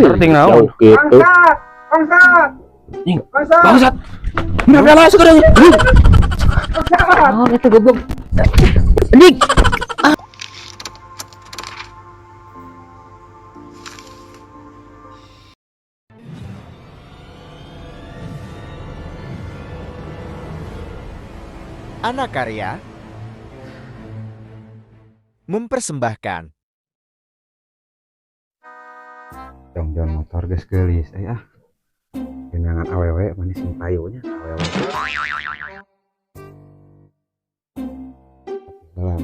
Penting naon? Gitu. Bangsat! Bangsat! Anjing. Bangsat! Bangsat. Kenapa lah sekarang? Bangsat! Oh, itu goblok. Anjing. Anakarya mempersembahkan. Jongjon motor geus geulis eh ah. Genangan awewe mana sing payu nya awewe. Salam.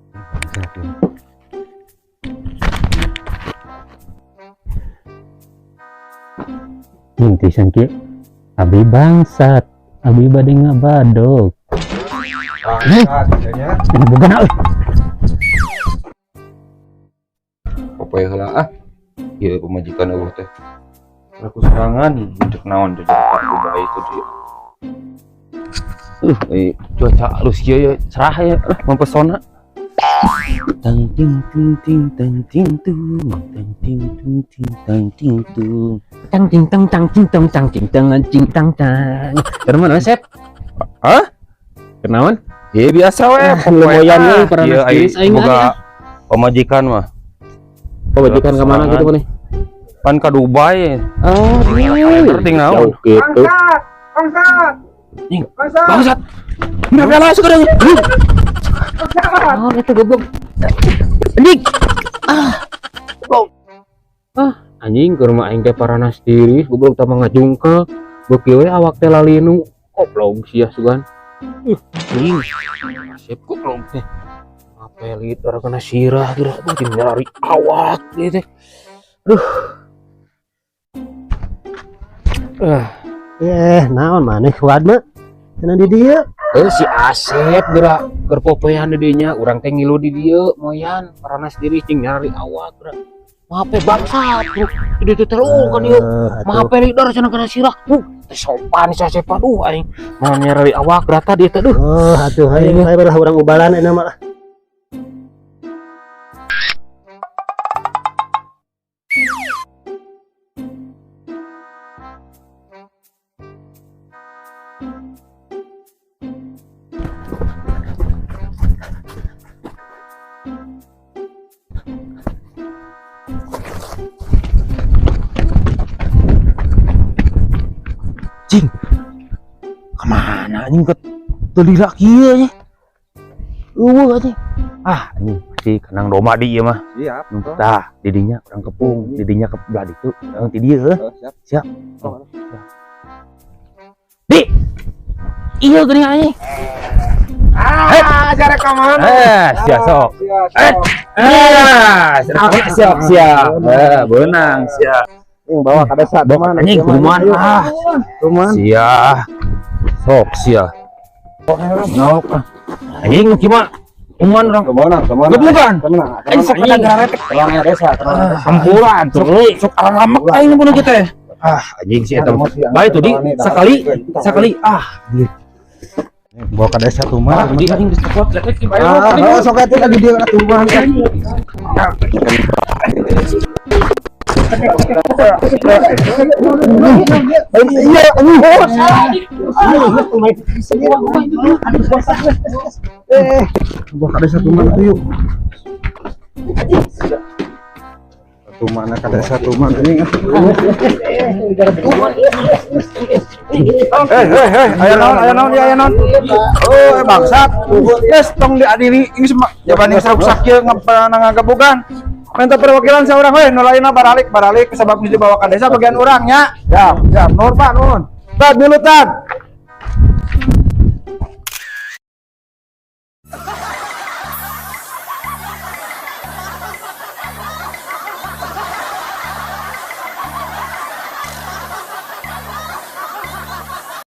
Bangsat ya. Inti sangki abi bangsat, abi bade ngabadog. Bangsat nya. Ini bukan euy. Popoe heula ah. Ieu pamajikan eueuh teh. Aku serangan cek naon teh aku bae itu dia. Cuaca halus kieu ya, cerah ya, mempesona. Tang ting ting ting tang ting tung, tang ting ting ting tang ting tung. Tang ting tang tang ting tong tang ting tang ting tang tang. Keur mana Sep? Hah? Kenaon? Ya biasa we, Lumayan we, pernah Ieu tiris aing boga pamajikan mah. Pamajikan ka mana gitu maneh? Pan ka Dubai. Oh, Penting naon? Gitu. Bangsat! Bangsat! Anjing. Bangsat! Bangsat. Kenapa lah sekarang? Bangsat! Oh, itu goblok. Anjing. Ah. Goblok. Ah, anjing ke rumah aing teh paranas tiris, goblok tambah ngajungkak. Beuki we awak teh lalinu. Goblok sia sugan. Anjing. Asep goblok teh. Ngapelit orang kena sirah geura mungkin nyari awak ieu teh. Aduh. Ah, Naon maneh kuat mah? Cenah di dieu. Si Asep geura keur popoean di dinya, urang teh ngilu di dieu moyan paranas diri cing nyari awak geura. Mape bangsat lu. Di dieu teh kan ieu. Mape leader cenah kena sirah. Teh sopan si Asep aduh aing. Mau nyari awak geura tadi teh duh. Oh, atuh aing bae lah urang ubalan euna mah. Cing. Kemana anjing ke telira kieu nya? Eueuh anjing. Ah, anjing pasti kenang doma di ieu mah. Siap. Tah, didinya urang kepung, didinya ke belah ditu, urang ti dieu heuh. Siap. Siap. Oh, siap. Di. Ieu geuning anjing. Ah, cara ka mana? Siap sok. Siap. Siap siap. Beunang siap. Yang bawa ka desa kumaha? Anjing kumaha ah. Kumaha? Sia. Sok sia. Nok. Anjing kieu mah uman urang. Kemana? Kemana? Gebukan. Kemana? Anjing sok kada retek. Tolong ya desa, tolong ya desa. Ampuran tuh. Sok alamak aing mun kieu teh. Ah, anjing si eta. Bae tuh di sakali sakali ah. Bawa ka desa tuh mah. Di anjing geus kuat letek di bae. Ah, sok atuh lagi dia atuh mah. Iya, bawa ka desa tuh mah tuh yuk. Tuh mana ka desa tuh mah ini. Aya naon, aya naon. Oh, bangsat. Geus tong diadili ini semua jaban rusak kieu ngapana ngagabugan. Minta perwakilan seorang we nu lainna baralik sebab geus dibawa ka desa bagian urang nya. Siap, siap. Nuhun Pak, nuhun. Tad milu tad.